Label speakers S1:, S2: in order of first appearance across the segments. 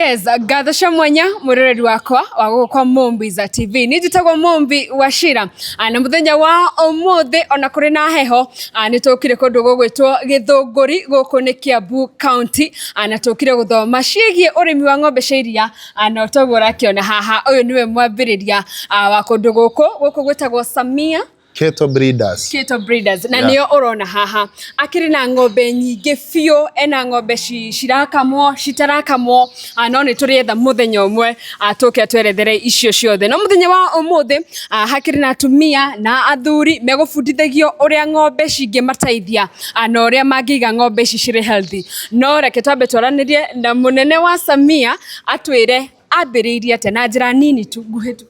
S1: Yes, ngatho cia mwanya mwiroreri wakwa wa gũkũ kwa Mumbi za TV. Niĩ njĩtagwo Mumbi Wachira. Na mũthenya wa ũmũthĩ ona kũrĩ na heho, nĩ tũkire kũndũ gũgwĩtwo Gĩthũngũri, gũkũ nĩ Kiambu County, na tũkire gũthoma ciĩgiĩ ũrĩmi wa ng'ombe cia iria, na toguo ũrakĩona haha, ũyũ nĩwe mwambĩrĩria wa kũndũ gũkũ, gũkũ gwĩtagwo Samia
S2: Cattle Breeders.
S1: Cattle Breeders, na nĩo ũrona haha akĩrĩ na ng'ombe nyingĩ biũ, ena ng'ombe cirakamwo, citarakamwo, no nĩ tũrĩetha mũthenya ũmwe tũke twerethere icio ciothe. No mũthenya wa ũmũthĩ hakĩrĩ na atumia na athuri megũbundithagio ũrĩa ng'ombe cingĩmateithia na ũrĩa mangĩiga ng'ombe ici cirĩ healthy. No reke twambe twaranĩrie na mũnene wa Samia atwĩre ambĩrĩirie atĩa na njĩra nini tu, nguhĩ tu.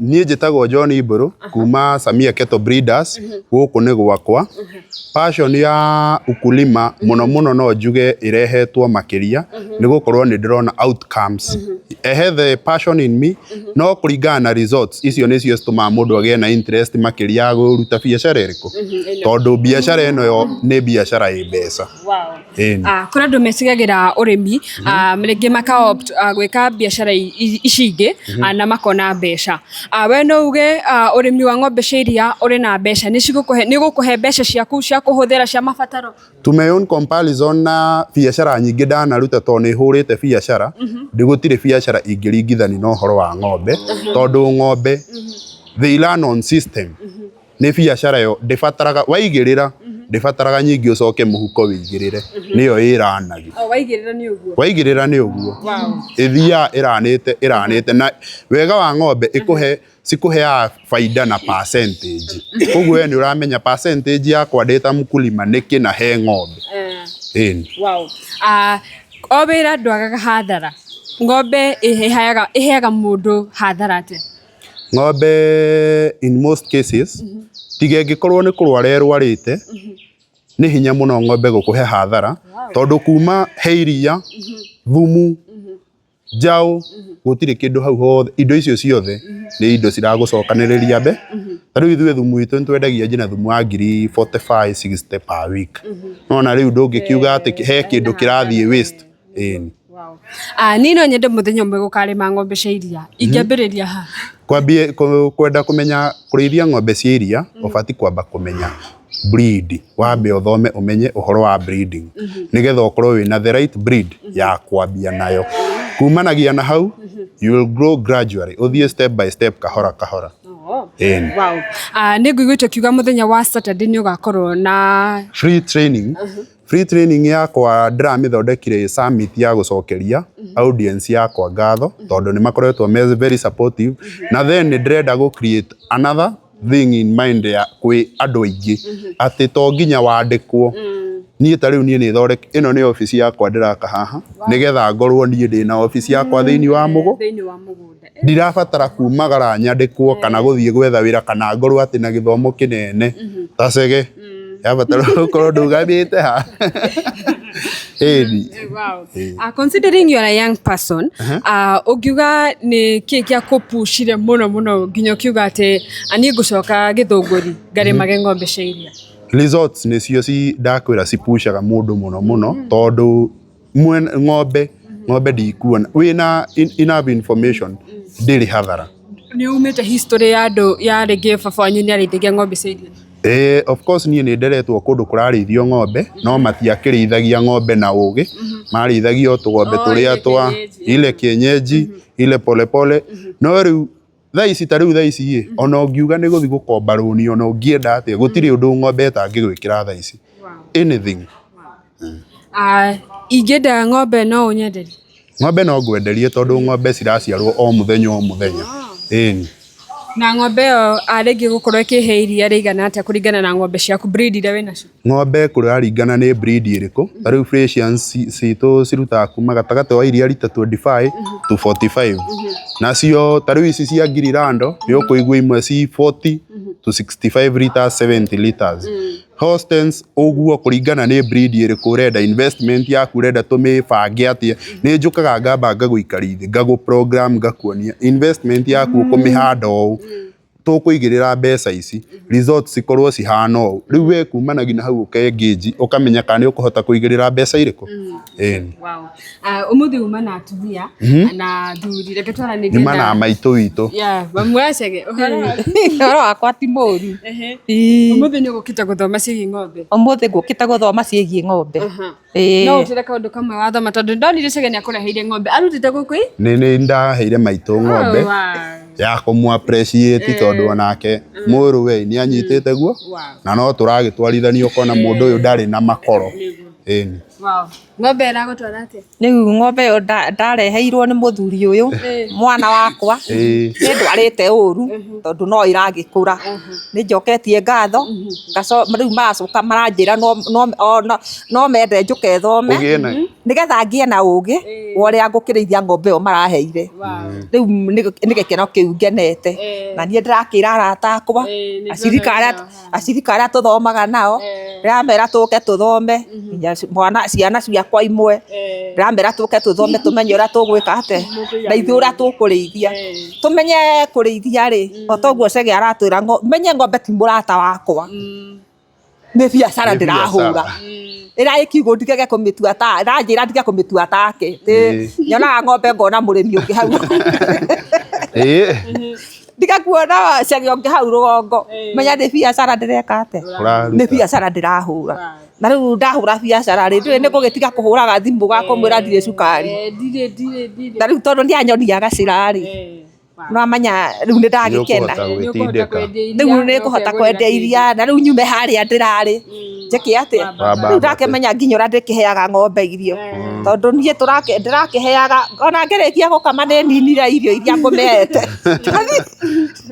S2: Niĩ njĩtagwo John Mbũrũ kuma Samia Cattle Breeders, gũkũ nĩ gwakwa. Passion ya ukulima mũno mũno no njuge ĩrehetwo makĩria nĩ gũkorwo nĩ ndĩrona outcomes. I have the passion in me, no kũringana na results icio nĩcio citũmaga mũndũ agĩe na interest makĩria ya kũruta biacara ĩrĩkũ, tondũ biacara ĩno yo nĩ biacara ĩ mbeca. Ĩni.
S1: Kũrĩ andũ metigagĩra ũrĩmi, rĩngĩ maka opt gwĩka biacara ici ingĩ na makona mbeca. We no uge ũrĩmi wa ng'ombe cia iria ũrĩ na mbeca, nĩ cigũkũhe, nĩ ũgũkũhe mbeca ciaku cia kũhũthĩra cia mabataro?
S2: To my own comparison na biacara nyingĩ ndanaruta, tondũ nĩ hũrĩte biacara, gũtirĩ biacara ingĩringithania na ũhoro wa ng'ombe, tondũ ng'ombe they run on system. Nĩ biacara yo ndĩbataraga waigĩrĩra, ndĩbataraga nyingĩ ũcoke mũhuko wĩigĩrĩre, nĩyo ĩranagi.
S1: O waigĩrĩra nĩ ũguo.
S2: Waigĩrĩra nĩ ũguo. Ĩthiaga ĩranĩte ĩranĩte, na wega wa ng'ombe ĩkũhe cikũheaga baida na percentage, koguo we nĩ ũramenya percentage yakwa ndĩ ta mkulima nĩ kĩna he ng'ombe. Ĩni.
S1: Wow. O wĩra ndwagaga hathara. Ng'ombe ĩheaga mũndũ hathara atĩa?
S2: Ng'ombe in most cases, tiga ĩngĩkorwo nĩ kũrwara ĩrwarĩte, nĩ hinya mũno ng'ombe gũkũhe hathara, tondũ kuma he iria, thumu, njaũ, gũtirĩ kĩndũ hau hothe, indo icio ciothe nĩ indo ciragũcokanĩrĩria mbe. Ta rĩu ithuĩ thumu witũ nĩ twendagia nginya thumu wa ngiri 45, 60 per week. Nona rĩu ndũngĩkiuga atĩ he kĩndũ kĩrathiĩ waste. Ĩni.
S1: Wow. Niĩ no nyende mũthenya ũmwe gũkarĩma ng'ombe cia iria. Ingĩambĩrĩria ha?
S2: Kwambie kwenda kũmenya kũrĩithia ng'ombe cia iria, ũbatiĩ kwamba kũmenya breed, wambe ũthome ũmenye ũhoro wa breeding, nĩgetha ũkorwo wĩna the right breed ya kwambia nayo. Kumanagia na hau you will grow gradually, ũthiĩ step by step, kahora kahora. Ĩni.
S1: Wow. Nĩ ngũiguĩte ũkiuga mũthenya wa Saturday nĩ ũgakorwo na
S2: free training. Free training yakwa ndĩramĩthondekire summit ya gũcokeria audience yakwa ngatho, tondũ nĩ makoretwo me very supportive, na then nĩ ndĩrenda gũ create another thing in mind ya kwĩ andũ aingĩ atĩ to nginya wandĩkwo. Niĩ ta rĩu niĩ nĩ thondek ĩno nĩ obici yakwa ndĩraka haha, nĩgetha ngorwo niĩ ndĩna obici yakwa thĩinĩ wa mũgũ
S1: thĩinĩ wa mũgũnda.
S2: Ndirabatara kumagara nyandĩkwo kana gũthiĩ gwetha wĩra kana ngorwo atĩ na gĩthomo kĩnene ta cege yabatara gũkorwo ndũgamĩte ha ĩni.
S1: Wow. Considering you are a young person, ũngiuga nĩ kĩĩ gĩa kũpushire mũno mũno nginya ũkiuga atĩ niĩ ngũcoka Gĩthũngũri ngarĩmage ng'ombe cia iria?
S2: Results nĩcio ci ndakwĩra cipushaga mũndũ mũno mũno, tondũ mwene ng'ombe ndikuona wĩna enough information ndĩrĩ hathara.
S1: Nĩ umĩte history ya andũ ya rĩngĩ baba wanyu nĩ arĩithagia ng'ombe cia iria?
S2: Of course niĩ nĩ nderetwo kũndũ kũrarĩithio ng'ombe, no matiakĩrĩithagia ng'ombe na ũgĩ, marĩithagia o tũgombe
S1: Oh,
S2: tũrĩa
S1: ile
S2: twa
S1: kienyeji.
S2: Ile kienyeji, ile polepole. No rĩu thaa ici, ta rĩu thaa ici ĩ, ona ũngiuga nĩ gũthiĩ gũkomba rũni, ona ũngĩenda atĩa, gũtirĩ ũndũ ng'ombe ĩtangĩgwĩkĩra thaa ici, anything.
S1: Ingĩenda ng'ombe no ũnyenderie?
S2: Ng'ombe no ngwenderie, tondũ ng'ombe ciraciarwo o mũthenya o mũthenya, ĩni.
S1: Na ng'ombe ĩyo rĩngĩ gũkorwo ĩkĩhe iria rĩigana atĩa kũringana na ng'ombe ciaku, breed iria wĩnacio?
S2: Ng'ombe kũraringana nĩ breed ĩrĩkũ. Ta rĩu Friesians citũ cirutaga kuma gatagatĩ wa iria rita 25 to 45. Nacio ta rĩu ici cia Girirando nĩ ũkũigua imwe ci 40 to 65 liters, 70 liters. Holsteins ũguo, kũringana nĩ breed ĩrĩkũ ũrenda, investment yaku ũrenda tũmĩbange atĩa. Nĩ njũkaga ngamba ngagũikaria thĩ, ngagũ program, ngakuonia investment yaku ũkũmĩhanda ũũ. Tũkũigĩrĩra mbeca ici, results cikorwo cihana ũũ. Rĩu we kumanagia na hau ũkengĩnji ũkamenya kana nĩ ũkũhota kũigĩrĩra mbeca irĩkũ. Ĩni.
S1: Wow. Umuthi uma na atumia na athuri, reke twaranĩrie.
S2: Nyuma na maitũ witũ.
S1: Yeah, mamu wa Chege, ũhoro waku?
S3: Ũhoro wakwa ti mũru.
S1: Umuthi nĩ ũgũkĩte gũthoma ciĩgiĩ ng'ombe.
S3: Ũmũthĩ ngũkĩte gũthoma ciĩgiĩ ng'ombe.
S1: No ũtwĩre kaũndũ kamwe wathoma, tondũ ndonire Chege nĩ akũreheire ng'ombe arutĩte gũkũ ĩ?
S2: Nĩ ndaheire maitũ ng'ombe ya kũmũ appreciate, tondũ onake mũrũ we nĩ anyitĩte guo na no tũragĩtwarithania ũkona mũndũ ũyũ ndarĩ na makoro. Ĩni.
S1: Wow. Ng'ombe ĩragũtwara atĩa?
S3: Rĩu ng'ombe ĩyo ndareheirwo nĩ mũthuri ũyũ mwana wakwa, nĩ ndwarĩte ũru tondũ no ĩragĩkũra. Nĩ njoketie ngatho, rĩu maracoka maranjĩra no mende njũke thome
S2: Ũgĩe na
S3: nĩgetha ngĩe na ũgĩ wa ũrĩa ngũkĩrĩithia ng'ombe ĩyo maraheire. Rĩu nĩ gĩkeno kĩu ngenete, na niĩ ndĩrakĩra arata akwa, acirika arĩa tũthomaga nao, ndĩramera tũke tũthome, nginya mwana ciana ciakwa imwe ndĩramera tũke tũthome, tũmenye ũrĩa tũgwĩka atĩa na ithuĩ ũrĩa tũkũrĩithia, tũmenye kũrĩithia rĩ, o toguo Chege aratwĩra, menye ng'ombe ti mũrata wakwa, nĩ biacara
S2: Nĩ
S3: ndĩrahũra.
S2: biacara.
S3: Ĩrĩa ĩkiugo ndigage kũmĩtua ta ĩranjĩra ndige kũmĩtua take. Nyonaga ng'ombe ngona mũrĩmi ũngĩ hau. Ndiga kuona Chege ũngĩ hau rũgongo, menya nĩ biacara ndĩreka atĩa,
S2: Ũraruta.
S3: nĩ biacara ndĩrahũra. Na rĩu ndahũra biacara rĩ, ndũĩ nĩ ngũgĩtiga kũhũraga thimũ ga kũmwĩra ndirĩ cukari.
S1: Ndirĩ, ndirĩ, ndirĩ.
S3: Na rĩu tondũ nĩ anyonia gacĩra rĩ, nĩwamenya rĩu nĩ ndagĩkena.
S2: Nĩ ũkũhota gwĩtindĩka.
S3: Rĩu nĩ ngũhota kwendia iria na rĩu nyume harĩa ndĩrarĩ njĩke atĩa.
S2: Wamba
S3: Rĩu ndakĩmenya nginya ũrĩa ndĩkĩheaga ng'ombe irio, tondũ niĩ ndĩrakĩheaga ona ngĩrĩkia gũkama nĩ ninire irio iria ngũmĩhete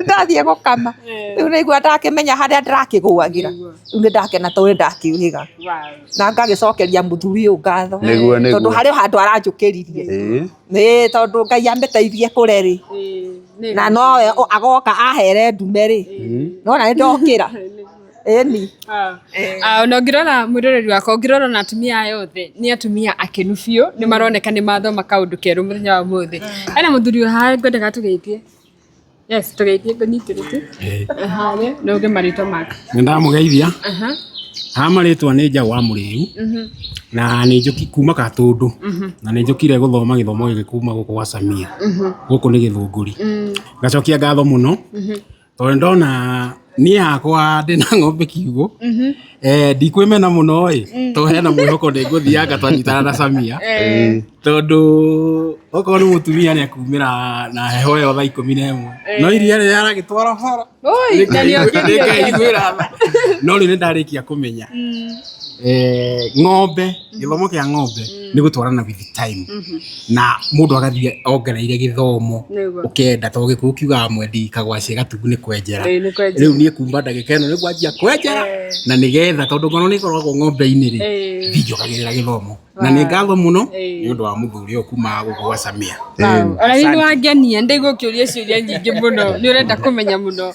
S3: ndathiĩ gũkama. Rĩu nĩigua ndakĩmenya harĩa ndĩrakĩgũagĩra. Rĩu nĩ ndakena tondũ nĩ ndakĩũhĩga na ngagĩcokeria mũthuri ũyũ ngatho, tondũ harĩ o handũ aranjũkĩririe. Nĩ tondũ Ngai amĩteithie kũre rĩ, na nowe agoka ahere ndume rĩ, nona nĩ ndokĩra. Ĩni.
S1: Ona ũngĩrora, mwĩroreri wakwa, ũngĩrora na atumia aya othe nĩ atumia akenu biũ, nĩ maroneka nĩ mathoma kaũndũ kerũ mũthenya wa ũmũthĩ. Hena mũthuri ũyũ haha ngwendaga tũgeithie. Yes, tũgeithie, ngũnyitĩrĩte harĩa na uge marĩtwa maku.
S4: Nĩ ndamũgeithia. Ha marĩtwa nĩ Njaũ wa Mũrĩu, na nĩ njũki kuma Gatũndũ, na nĩ njũkire gũthoma gĩthomo gĩkĩ kuma gũkũ gwa Samia, gũkũ nĩ Gĩthũngũri. Ngacokia ngatho mũno tondũ ndona niĩ hakwa ndĩna ng'ombe kiugũ, ndikwĩmena mũno ĩ, tondũ hena mwĩhoko nĩ ngũthianga twanyitana na Samia, tondũ okorwo nĩ mũtumia nĩ akumĩra na heho ĩyo thaa 11, no iria rĩrĩa aragĩtwara bara
S1: Oi, na nĩ okĩrio.
S4: nĩngaiguĩra tha. No rĩu nĩ ndarĩkia kũmenya ng'ombe, gĩthomo kĩa ng'ombe nĩ gũtwarana with time, na mũndũ agathiĩ ongereire gĩthomo. Ũkenda tondũ gĩkũyũ kiugaga mwendi kagwaci gatugu nĩ kwenjera.
S1: Ĩĩ, nĩ kwenjera.
S4: Rĩu niĩ kuma ndagĩka ĩno nĩ ngwanjia kwenjera, na nĩgetha tondũ ngoro nĩ ĩkoragwo ng'ombe-inĩ rĩ, thiĩ njokagĩrĩra gĩthomo, na nĩ ngatho mũno nĩ ũndũ wa mũthuri ũyũ kuma gũkũ gwa Samia.
S1: Wow. Ona niĩ nĩ wangenia, ndaigua ũkĩũria ciũria nyingĩ mũno, nĩ ũrenda kũmenya mũno.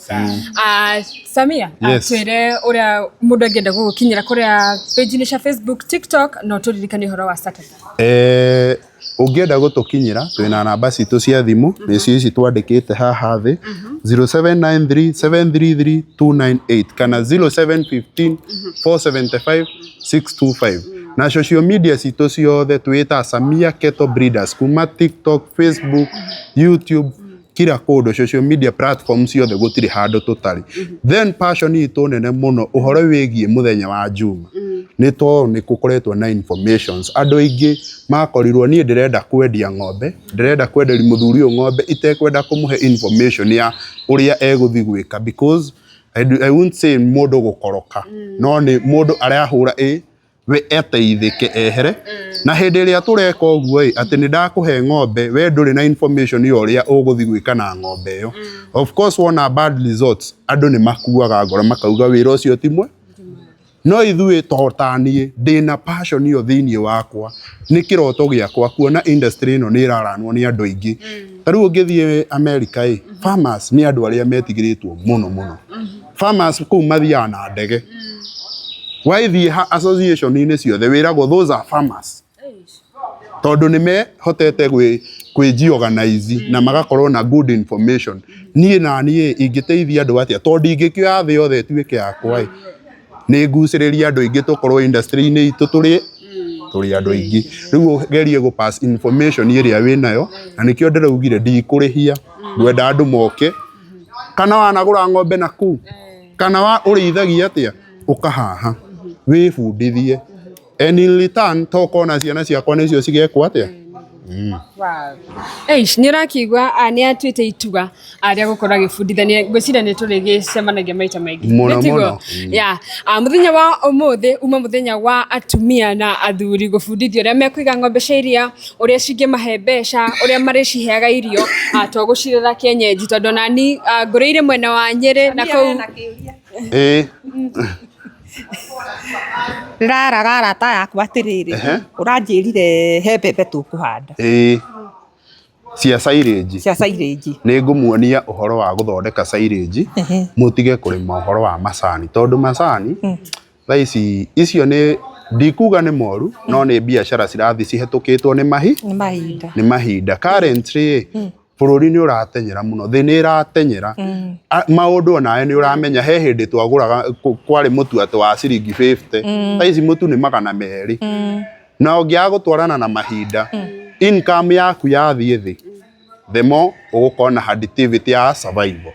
S1: Samia,
S2: Yes.
S1: twĩre ũrĩa mũndũ angĩenda gũgũkinyĩra kũrĩa page-inĩ cia Facebook, TikTok, na ũtũririkanie ũhoro wa Saturday.
S2: Ũngĩenda gũtũkinyĩra, twĩna namba citũ cia thimũ, nĩcio ici twandĩkĩte haha thĩ, 0793 733 298 kana 0715 475 625, na social media citũ ciothe twĩta Samia Cattle Breeders, kuma TikTok, Facebook, YouTube, kila kũndũ, social media platform ciothe gũtirĩ handũ tũtarĩ. Then passion itũ nene mũno ũhoro wĩgiĩ mũthenya wa Juma nĩ tondũ nĩ gũkoretwo na informations, andũ aingĩ makorirwo niĩ ndĩrenda kwendia ng'ombe, ndĩrenda kwenderia mũthuri ũyũ ng'ombe itekwenda kũmũhe information ya ũrĩa egũthiĩ gwĩka, because I won't say mũndũ gũkoroka, no nĩ mũndũ arahũra ĩ we eteithĩke ehere. Na hĩndĩ ĩrĩa tũreka ũguo ĩ, atĩ nĩ ndakũhe ng'ombe, we ndũrĩ na information ya ũrĩa ũgũthiĩ gwĩka na ng'ombe ĩyo, of course wona bad results, andũ nĩ makuaga ngoro makauga wĩra ũcio ti mwe. No ithuĩ to ta niĩ ndĩna passion ĩyo thĩinĩ wakwa, nĩ kĩroto gĩakwa kuona industry ĩno nĩ ĩraranwo nĩ andũ aingĩ. Ta rĩu ũngĩthiĩ America ĩ, farmers nĩ andũ arĩa metigĩrĩtwo mũno mũno. Farmers kũu mathiaga na ndege, waithiĩ ha association-inĩ ciothe wĩragwo those are farmers. Tondu nĩ mehotete kwĩjiorganize na magakorwo na good information. Niĩ na niĩ ingĩteithia andũ atĩa? Tondũ ndingĩkĩoya thĩ yothe ĩtuĩke yakwa ĩ. Nĩ ngucĩrĩria andũ aingĩ tũkorwo industry-inĩ itũ tũrĩ andũ aingĩ. Rĩu ũgerie gũ pass information ĩrĩa wĩnayo na nĩkĩo ndĩraugire ndikũrĩhia, ngwenda andũ moke. Kana wanagũra ng'ombe nakũu, kana wa ũrĩithagia atĩa, ũka haha wĩbundithie. And in return tokona ciana ciakwa nĩcio cigekwo atĩa.
S1: Eish, nĩ ũrakĩigua nĩ atuĩte itua rĩa gũkorwo agĩbundithania. Ngwĩciria nĩ tũrĩgĩcemanagia maita maingĩ.
S2: Mũno,
S1: Nĩ tiguo?
S2: mũno.
S1: Yeah. Mũthenya wa ũmũthĩ uma mũthenya wa atumia na athuri gũbundithio ũrĩa mekũiga ng'ombe cia iria, ũrĩa cingĩmahe mbeca, ũrĩa marĩciheaga irio, to gũcirera kienyeji tondũ onani ngũrĩire mwena wa Nyĩrĩ na kũu.
S2: Ĩĩ.
S3: Ndĩraraga arata yakwa atĩrĩrĩ, ũranjĩrire he mbembe tũkũhanda.
S2: Ĩĩ. Cia silage.
S3: Cia silage.
S2: Nĩ ngũmuonia ũhoro wa gũthondeka silage, mũtige kũrĩma ũhoro wa macani tondũ macani thaa ici icio nĩ ndikuga nĩ moru no nĩ biacara cirathiĩ cihetũkĩtwo nĩ mahi
S3: Nĩ mahinda.
S2: Nĩ mahinda. Currently bũrũri nĩ ũratenyera mũno, thĩ nĩ ĩratenyera. Maũndũ onawe nĩ ũramenya he hĩndĩ twagũraga kwarĩ mũtu atĩ wa ciringi 50, thaa ici mũtu nĩ 200. Na ũngĩaga gũtwarana na mahinda, income yaku yathiĩ thĩ, the more ũgũkorwo na activity ya survival.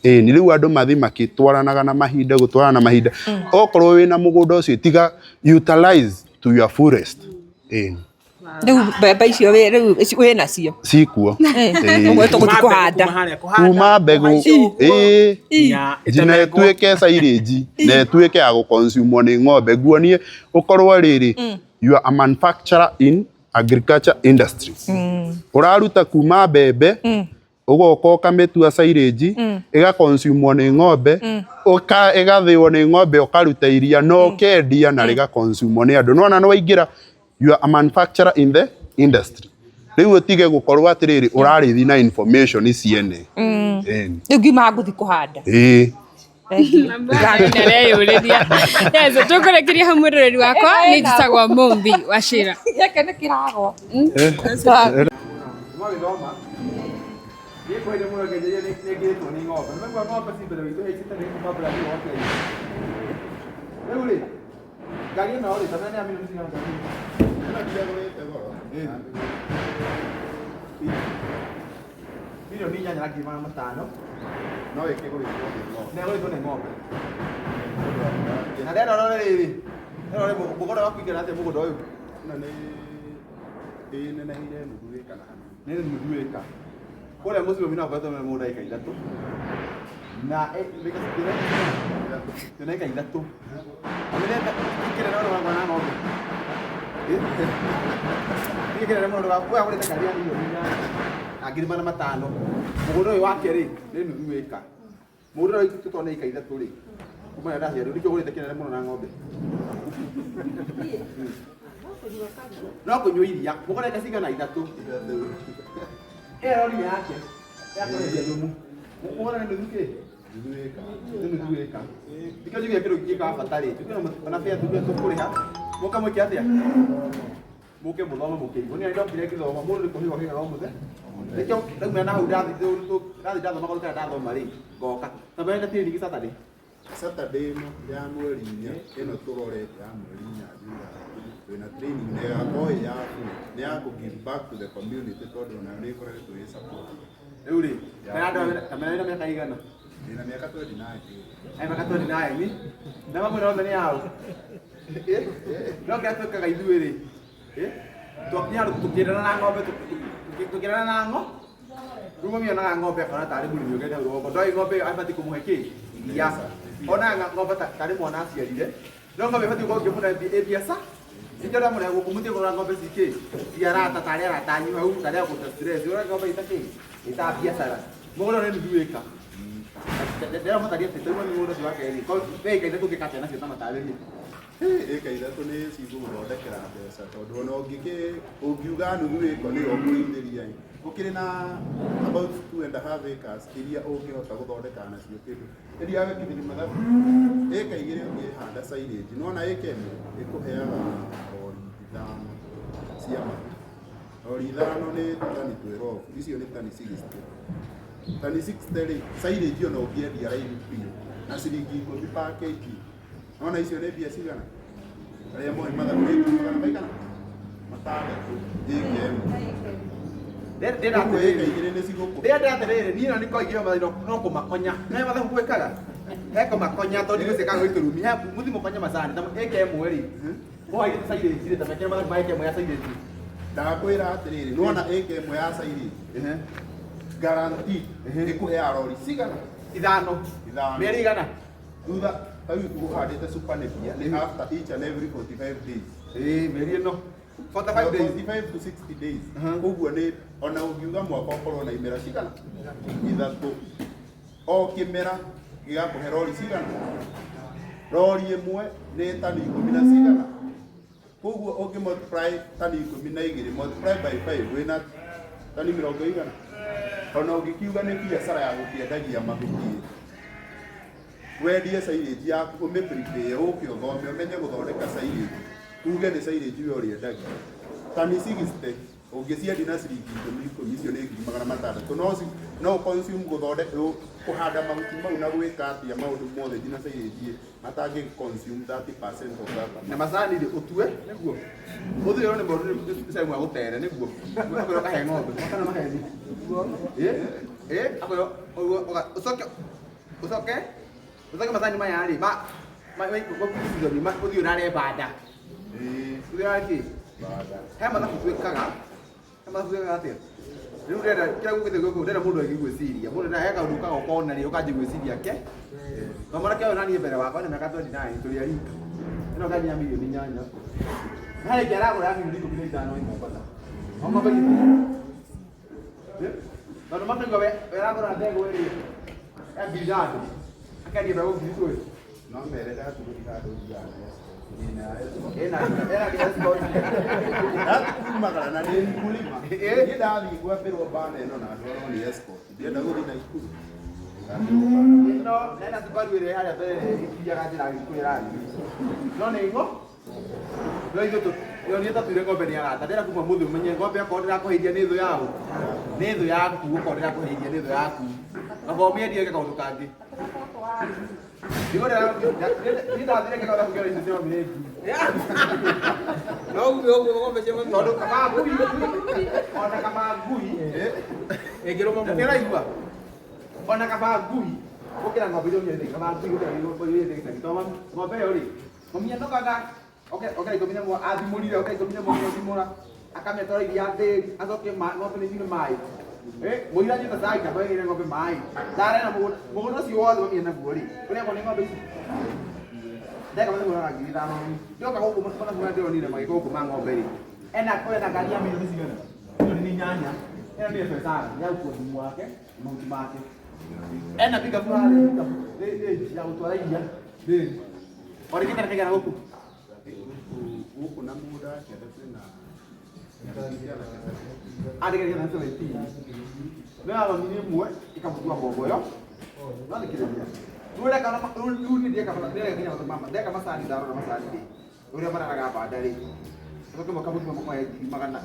S2: Ĩni rĩu andũ mathiĩ makĩtwaranaga na mahinda, gũtwarana na mahinda. Okorwo wĩna mũgũnda ũcio tiga utilize to your fullest. Ĩni.
S3: Rĩu mbembe icio rĩu wĩ nacio.
S2: Cikuo.
S3: Ũguo tũgũthiĩ kũhanda.
S2: Kuma mbegũ ĩĩ nginya ĩtuĩke silage na ĩtuĩke ya gũconsume nĩ ng'ombe. Nguonie ũkorwo rĩrĩ you are a manufacturer in agriculture industry. Ũraruta kuma mbembe ũgoka ũkamĩtua silage ĩgaconsume nĩ ng'ombe ĩgathĩo nĩ ng'ombe ũkaruta iria na ũkendia na rĩgaconsume nĩ andũ. Nĩwona nĩwaingĩra you are a manufacturer in the industry. Rĩu ũtige gũkorwo atĩrĩrĩ ũrarĩthi na information ciene.
S3: Rĩu ngiuma ngũthiĩ kũhanda.
S2: Ĩĩ.
S1: Ndareyũrĩria. Yes, tũkũrĩkĩria hau mwĩroreri wakwa nĩ njĩtagwo Mumbi wa Shira.
S3: Gĩkĩ nĩ kĩrago.
S5: Magĩthoma niĩ kwenda mũno ngenjeria nĩ ngĩrĩtwo nĩ ng'ombe. Nĩmaigua ng'ombe ci mbere witũ haicĩte nĩ kuma Brazil wokire. Rĩu rĩ, ngari ĩno rĩ, ta nĩ ya milioni cigana ngari ĩno? Milioni 8,500,000.
S2: No ĩkĩgũrĩtwo nĩ ng'ombe.
S5: Na ĩgũrĩtwo nĩ ng'ombe. Na ndĩrona rĩrĩ, ndĩrona mũgũnda waku ũigana atĩa mũgũnda ũyũ?
S2: Ĩno nĩ ĩneneheire nuthu ĩka na hanini.
S5: Nĩ nuthu ĩka. Kũrĩa mũciĩ mina ũkoretwo me mũgũnda ĩka 3. Na ĩka ĩka 3. Amĩrete kĩrĩa nĩ ũragũra na ng'ombe. Kĩrĩa nĩ mũndũ waku agũrĩte ngari ya milioni 8,500,000. Mũgũnda ũyũ wake rĩ, nĩ nuthu ĩka. Mũgũnda ũyũ tũtona nĩ ĩka 3 rĩ. Kuma rĩrĩa ndaciarirwo nĩkĩo ũgũrĩte kĩnene mũno na ng'ombe. No kũnyua iria, mũgũnda ĩka cigana 3. Ĩyo rori nĩ yake ya kwendia thumu. Mũgũnda nĩ nuthu kĩ? Nĩ nuthu ĩka. Nĩkĩo njugire kĩndũ gĩkaga bata rĩ, njuge ona bĩa tuge tũkũrĩha, mũke mwĩke atĩa? Mũke mũthome mũkĩigua. Niĩ ndokire ngĩthoma, mũndũ nĩ kũhĩga ũhĩgaga o mũthenya. Nĩkĩo ndaumĩra na hau ndathiĩ ndathoma kaũndũ karĩa ndathoma rĩ, ngoka. Ta mbere training Saturday.
S2: Saturday ĩno ya mweri 4, ĩno tũrorete ya mweri 4 July, twĩna training na ĩgakorwo ĩ ya free, nĩ ya kũ give back to the community tondũ onayo nĩ ĩkoretwo ĩ support.
S5: Rĩu rĩ, kamera ĩna mĩaka igana?
S2: Ndĩna mĩaka 29.
S5: Ai mĩaka 29. Na mamwe othe nĩ yao. No kĩrĩa twĩkaga ithuĩ rĩ, twakinya handũ tũkĩrana na ng'ombe, tũkĩrana na ng'ombe. Rĩu mami onaga ng'ombe akona tarĩ mũrĩmi ũngĩ hau rũgongo. Ndoĩ ng'ombe ĩyo abatiĩ kũmũhe kĩ? Iria. Onaga ng'ombe tarĩ mwana aciarire. No ng'ombe ĩbatiĩ gũkorwo ĩkĩmũhe ĩ biaca. Nĩkĩo ndamũrehe gũkũ mũtige kũrora ng'ombe ci kĩ? Ci arata tarĩ arata anyu hau, tarĩ a kũruta stress. Ũrora ng'ombe ĩta kĩ? Ĩta biacara. Mũgũnda nĩ nuthu ĩka. Ndĩramũtarĩria atĩ tarĩu mami mũgũnda ũcio wake rĩ, ĩka 3 ũngĩka atĩa nacio ta matarĩrie?
S2: Ĩka 3 nĩ cigũgũthondekera mbeca tondũ ona ũngiuga nuthu ĩka nĩyo ũkũrĩithĩria ĩ, ũkĩrĩ na about 2.5 acres iria ũngĩhota gũthondeka nacio kĩndũ. Ĩria wekithiri mathabu, ĩka 2 ũngĩhanda silage, nĩwona ĩka 1 ĩkũheaga rori 5 cia mahu. Rori ithano nĩ tani 12, icio nĩ tani 60. Tani 60 rĩ, silage ona ũngĩendia raithi biũ na ciringi 10 per kg. Nona icio nĩ mbia cigana? Arĩa moĩ mathabu nĩ ngiri magana maigana? Matandatũ ĩka ĩmwe.
S5: Ndĩrenda
S2: Ũguo ĩka
S5: atĩrĩrĩ.
S2: igĩrĩ nĩ cigũkũ.
S5: Ndĩrenda atĩrĩrĩ, niĩ na nĩkoigire mathabu no kũmakonya. Nĩ mathabu gwĩkaga? He kũmakonya tondũ ndigũciĩkaga gwĩ kĩrumi. He mũthi mũkonye macani ta ĩka ĩmwe rĩ. Mũhaigĩte silage rĩ, ta mekĩre mathabu ma ĩka ĩmwe ya silage.
S2: Ndakwĩra atĩrĩrĩ, nĩwona ĩka ĩmwe ya silage guarantee ĩkũheaga rori cigana?
S5: Ithano.
S2: Ithano.
S5: Mĩeri igana.
S2: Thutha ta rĩu ũhandĩte super napier nĩ after each and every 45 days.
S5: Ĩĩ, mĩeri ĩno. 45 days.
S2: 45 to 60 days. Koguo nĩ ona ũngiuga mwaka ũkorwo na imera cigana? Ithatũ. O kĩmera gĩgakũhe rori cigana? Rori ĩmwe nĩ tani ikũmi na cigana? Koguo ũngĩ multiply tani 12 multiply by 5 wĩna tani mĩrongo igana. Ona ũngĩkiuga nĩ biacara ya gũkĩendagia mahuti wendie silage yaku ũmĩ prepare ũke ũthome ũmenye gũthondeka silage uge nĩ silage we ũrĩendagia tani 60 ũngĩciendia na ciringi ikũmi ikũmi icio nĩ ngiri magana matandatũ no no consume gũthondeka kũhanda mahuti mau na gwĩka atĩa maũndũ mothe nginya silage matangĩ consume 30% of that
S5: Na
S2: amount.
S5: macani rĩ, ũtue nĩguo. Ũthire nĩ mũndũ nĩ cai mwa gũtere nĩguo. Akwĩra ũkahe ng'ombe, kana maheni. Ĩ, ĩ, akwĩra ũguo ũcoke ũcoke ũcoke macani maya rĩ, ma ma ma ũthiĩ ũrare banda.
S2: Ĩĩ,
S5: Ũthiĩ ũrare kĩ?
S2: banda.
S5: He mathabu twĩkaga, he mathabu twĩkaga atĩa? Rĩu ndĩrenda kĩrĩa gũkĩte gũkũ ndĩrenda mũndũ agĩ gwĩciria. Mũndũ ndĩrenda he kaũndũ kagoka ũkona rĩ ũkanjia gwĩciria ke. Na mwanake ũyũ naniĩ mbere wakwa ena mĩaka 29 tũrĩ a rika. Ĩno ngari ya mirioni 8. Na harĩ ĩngĩ aragũra ya mirioni 15 ĩ Mombatha. O ng'ombe githĩ. Tondũ makaigua we aragũra ndegwa ĩrĩa ya ngiri ithatũ. Akendia mbegũ ngiri igĩrĩ.
S2: No mere ndatigũthi handũ thiaga na escort. Ndĩna escort.
S5: Ĩna ĩna escort.
S2: Ndakumagara na ndĩ mkulima.
S5: Ĩ.
S2: Niĩ ndathiĩ gwambĩrwo bana ĩno na ndwarwo nĩ escort. Ndienda gũthiĩ Naikuru. Ndambĩrwo bana.
S5: Ĩno ena Subaru ĩrĩa harĩa mbere ĩkiaga njĩra Gĩkũyũ ĩrathiĩ. No nĩ ng'o? No ithuĩ tũ yo niĩ tatuire ng'ombe nĩ arata. Ndĩrenda kuma mũthĩ ũmenye ng'ombe okorwo ndĩrakũhĩiria nĩ thũ yaũ. Nĩ thũ yaku okorwo ndĩrakũhĩiria nĩ thũ yaku. Kaba ũmĩendie ĩke kaũndũ kangĩ. Niĩ ndathire ngĩka ũrĩa kũngĩona icio cia mami nĩ ngui.
S6: No uge ũguo ng'ombe cia mami.
S5: Tondũ kaba ngui ona kaba ngui
S6: Ĩngĩrũma mũndũ.
S5: Nĩũraigua? Ona kaba ngui gũkĩra ng'ombe iria ũnyendete, kaba ngui gũkĩra ng'ombe iria ũnyendete gĩcagi. Tondũ ng'ombe ĩyo rĩ, mami anogaga, okera 11 athimũrire, okera 11 athimũra, akamĩtwara iria ndĩri, acoke ng'ombe nĩ ĩnyue maĩ. Mũira anyuĩte cai kaba ĩgĩre ng'ombe maĩ. Ndare na mũgũnda, mũgũnda ũcio wothe mami enaguo rĩ, ũrĩagwo nĩ ng'ombe ici. Ndeka mathimũraga ngiri ithano. Ndoka gũkũ mathabu marĩa ndĩronire magĩka gũkũ ma ng'ombe rĩ, ena ũyũ ena ngari ya mirioni cigana? Mirioni 8. Ĩno nĩ FSR, ya gũkua thumu wake, mahuti make. Ena pikapu harĩa, pikapu ya gũtwara iria. O rĩngĩ kana kaigana gũkũ?
S2: Gũkũ na mũgũnda wa kĩanda twĩna
S5: Andĩka gĩana 17. No ya mami nĩ ĩmwe ĩkamũtua mbombo ĩyo. No thikĩrĩria. Rĩu ũreka rĩu niĩ ndĩreka ndĩreka nginya mama ndeka macani ndarora macani rĩ. Ũrĩa mararaga banda rĩ. Ũcoke mwaka mũgima makũhe ngiri magana.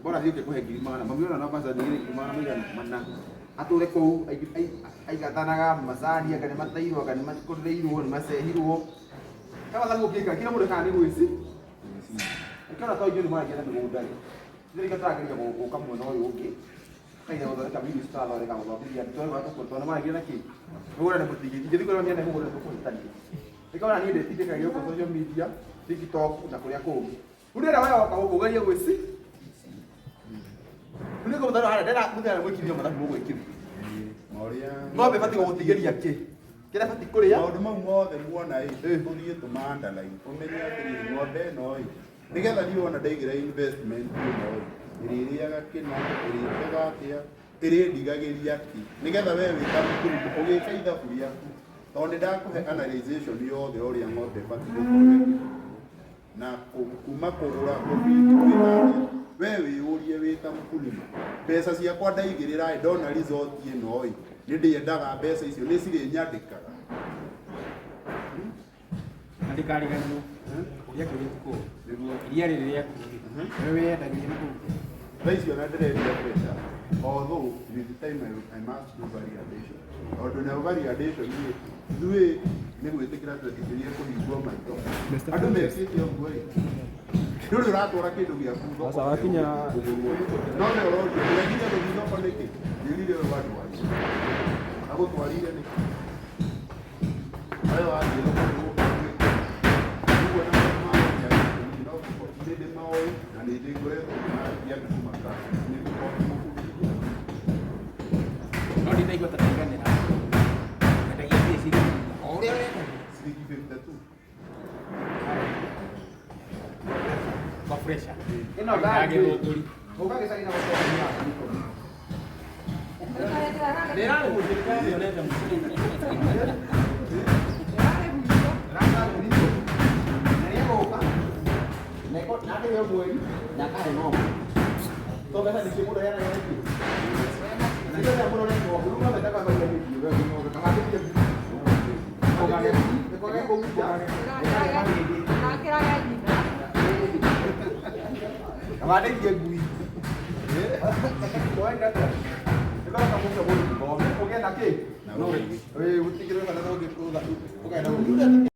S5: Mbora thiĩ ũkĩkũhe ngiri magana. Mami ona no macani ngiri magana maigana mana. Atũre kũu aigatanaga macani anga nĩ mateirwo anga nĩ makũrĩirwo nĩ macehirwo. He mathabu ũngĩka kila mũndũ ekaga nĩ gwĩci. Ũkĩona to inyuĩ nĩ mwaragia na mĩgũnda rĩ. Ithuĩ nĩkĩo tũrageria gũka mwena ũyũ ũngĩ. Kaira gũthondeka video tũrathondeka gũthomithia andũ tondũ tũkũ tondũ maragia na kĩ? Mĩgũnda nĩ mũtingĩ. Ingĩthiĩ kũrĩa mĩena mĩgũnda tũkũhĩtania. Nĩkĩo ona niĩ ndĩtindĩkagĩrwo gũkũ social media, TikTok na kũrĩa kũngĩ. Rĩu ndĩrenda we woka gũkũ ũgerie gwĩci. Rĩu nĩkũmũtarwo harĩa ndĩrenda mũthenya mwĩkithio mathabu mũgwĩkithia.
S2: Maũrĩa
S5: Ng'ombe ĩbatiĩ gũgũtigĩria kĩ? Kĩrĩa ĩbatiĩ kũrĩa?
S2: maũndũ mau mothe muona ĩ tũthiĩ tũmandalai ũmenye atĩrĩrĩ ng'ombe ĩno ĩ nĩgetha niĩ wona ndaigĩra investment ĩno ĩ ĩrĩrĩaga kĩna ĩrĩkaga atĩa ĩrĩndigagĩria kĩ nĩgetha we wĩ ta mũkũrũ ũgĩka ithabu rĩaku tondũ nĩ ndakũhe analyzation yothe ũrĩa ng'ombe ĩbatiĩ gũkorwo ĩkĩrĩo na kuma kũgũra gũbindi gwĩka atĩa we wĩyũrie wĩ ta mkulima mbeca ciakwa ndaigĩrĩra ĩ ndona result ĩno ĩ nĩ ndĩendaga mbeca icio nĩ cirĩnyandĩkaga.
S4: Na ndikariganĩrwo ũrĩa kĩũria ti kũũ. Iria rĩrĩ rĩaku rĩ, we wĩyendagĩria na kũu.
S2: Thaa ici ona ndĩrendia pressure, although with time I must do value addition, tondũ nayo value addition rĩ, ithuĩ nĩ gwĩtĩkĩra twetĩkĩrire kũhingwo maitho. Andũ mekĩte ũguo rĩ, ndũrĩ ũratwara kĩndũ gĩaku thoko kũgũrwo, no nĩ ũrorio ũregire gũthiĩ thoko nĩkĩ? Njĩrire ũyũ wandwarire, agũtwarire nĩkĩ? We wathiĩ thoko nĩgũkũgwĩka ũguo na maũndũ ma value addition no nĩ ndĩmoĩ na nĩ ndĩ ngoretwo ngĩmaria andũ kũmaka nĩ gũkorwo ngĩmabundithia.
S6: No ndinaigua ta ndaiganĩra. Endagia mbia ciringi o ũrĩa ũrenda.
S2: Ciringi 52.
S4: Kwa pressure.
S5: Ĩno
S4: Ya
S5: ngari
S4: Gĩthũngũri.
S5: ũka gĩcagi na gũcokia ndĩrarĩhũthĩrĩka yonete nakĩheo mweri na akahe ng'ombe to mbeca ningĩ mũndũ aheanaga nĩkĩ na ndio rĩrĩa mũndũ arĩ ng'ombe rĩu ng'ombe ndakamagia nĩkĩ ng'ombe kahandĩtie nĩkwage kũu nja. Kahandĩtie ngui. Wenda atĩa? Nĩkora kamũke mũndũ ng'ombe ũgĩe na kĩ? Ĩĩ gũtigĩrĩra bata ũngĩ ũgĩe na